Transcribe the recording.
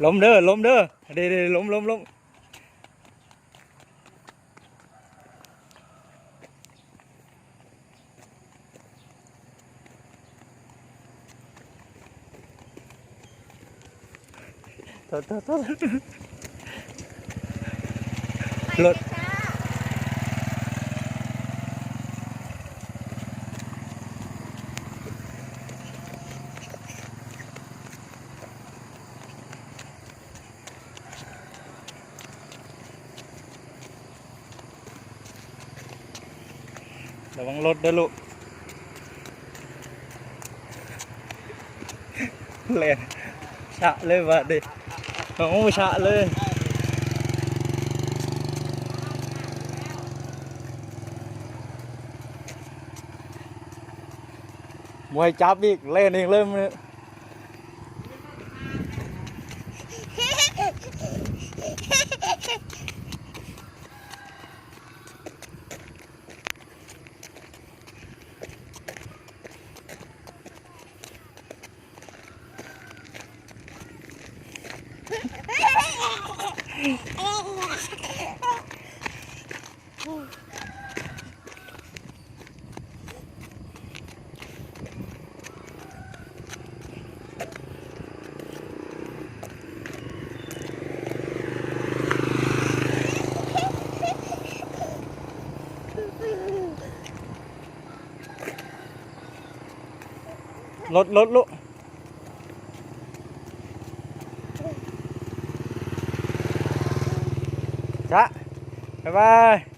ລົມເດີ ລົມເດີ ເດ້ໆ ລົມ ລົມ ລົມ. ໂທດ ໂທດ ໂທດ ລົດ ລະວັງລົດເດີລູກ ແລ່ນຊະເລີຍບາດນີ້ ໂອ້ ຊະເລີຍ ບໍ່ໃຫ້ຈັບອີກ ແລ່ນເອງເລີຍມື້ນີ້. ລົດ ລົດ ລຸ ຈະ ບາຍບາຍ.